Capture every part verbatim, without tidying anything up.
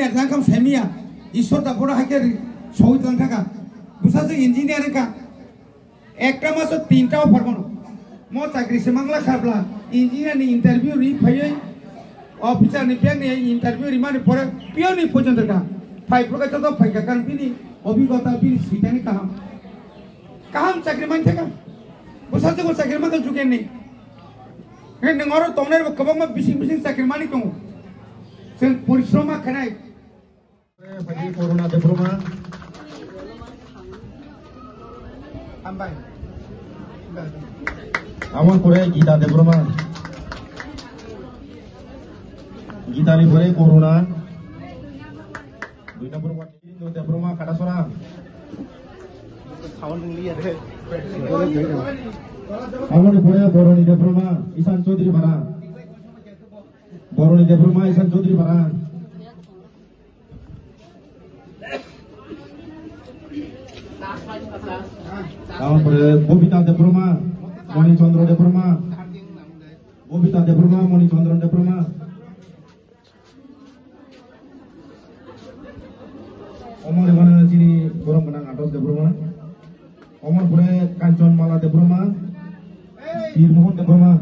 Jangkam saimiya, Ishwar da pura haikhe ri-, soi tlang thaka. Busa se engineer ka. Ekta maso tinta offer mano. Mo chakri se mangla khabla, engineer ni interview ri phaiwi, officer ni bank ni interview ri mani pore, P O ni pojonto ka. Phai pura ka joto phai ka kan bini obhigota bini suitani kaham. Kaham chakri man thaka. Busa se bo chakri man ka jugen ni. Hei, nwng oro tongnai rok kwbangma bising bising chakri mani tongo. Chwng porishrom ma khainai. Phaidi Corona Debbarma. Hambai. Aboni pore Gita Debbarma. Gita ni pore Corona. Dui number ward ni Debbarma Katasora. Aboni pore Boroni Debbarma, Isan Chaudhary Bara. Boroni Debbarma, Isan Chaudhary Bara. Aboni pore Bobita Debbarma, Moni Chandra Debbarma. Bobita Debbarma, Moni Chandra Debbarma. Omo rebana chini borom gwnang Ados Debbarma. Omo pore Kanchon Mala Debbarma, Bir Mohan Debbarma.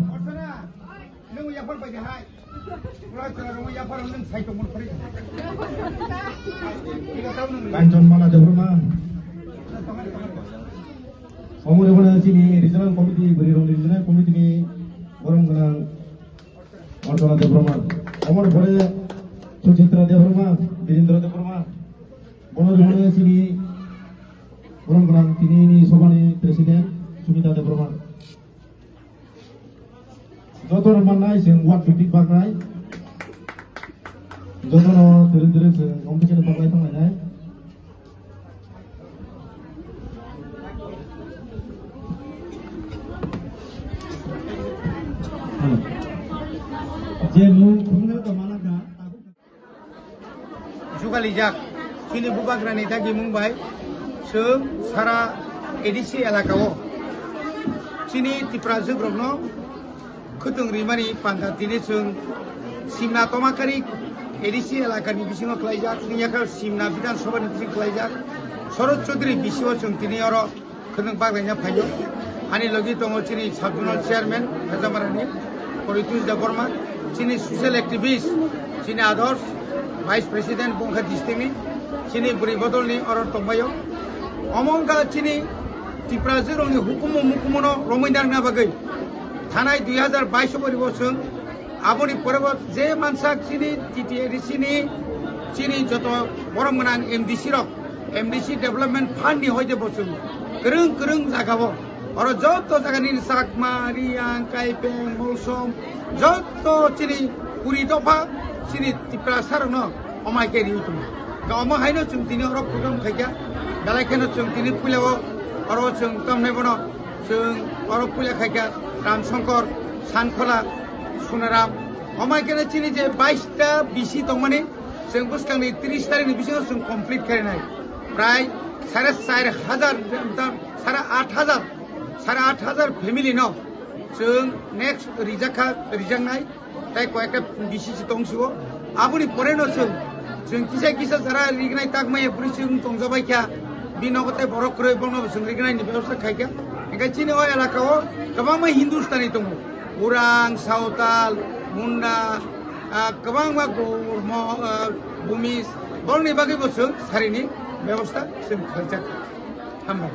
Kanchon Mala Debbarma. Omo rebana chini regional committee, Bwrwi Rong regional committee ni borom gwnang Archana Debbarma. Omo pore Suchitra Debbarma, Birindra Debbarma. Bono rebana chini borom gwnang tini ni sobani president Sumita Debbarma. Joto no mannai chwng ward meeting baknai. Joto no dwrwk dwrwk chwng competition baklai thanglainai. Je mung khungno to mana ka. Jugalijak, chini bubagrani dagimung bai, chwng sara A D C elakao chini Tiprajwkrokno khwtwng rimani panda tini chwng simna tomakari A D C elakani bisingo khlaijak, wngya khe simna Bidhan Sabhani bising khlaijak, Sharad Chaudhary bisingo chwng tini oro khwnwng baglaina phaio. Ani logi tongo chini sub zonal chairman Hajamarani, Poritos Debbarma, chini social activist, chini Adarsh, vice president Bongkha district ni, chini bwrwi bodol ni oro tongbaio. Omo wngkha chini Tiprajwkrokni hukumu mukumu no romwi narwkna bagwi thanai dui hazar bais o bwrwi bo chwng Aboni pore bo je mansak chini T T A D C ni chini joto borom gwnang M D C rok, M D C Development Fund ni hoite bo chwng kwrwng kwrwng jaga o oro joto jaga ni Chakma, Riyang, Kaipeng, Molsom joto chini kuri dopha chini Tiprasa rok no omai khe riwi tongo. Omo haino chwng tini oro program khaikha, belai kheno chwng tini puila o oro chwng tamnai bono. Chwng oro puila khaikha Ram Shankar, Sankhola, Sunaram. Omo hai kheno chini je bais ta B C tongmani, chwng bwskangni tris tarikni bisingo chwng complete khainai. Prai sare char hajar, sare aat hajar, sare aat hajar family no chwng next rijakha, rijaknai. Tai koyekta B C C tong sio. Aboni pore no chwng, chwng kisa kisa jara rignai tak maya bwrwi chwng tongjabai kha. Bini nogo tai borok kwrwi bono bo chwng rignai ni bebosta khai kha. Hingke chini o elaka o kwbangma Hindustani tongo. Urang, Sawtal, Munda, ah, kwbangma Gurmo, ah, Bumis, borokni bagwi bo chwng sarini bebosta chwng khlaijak. Hambai.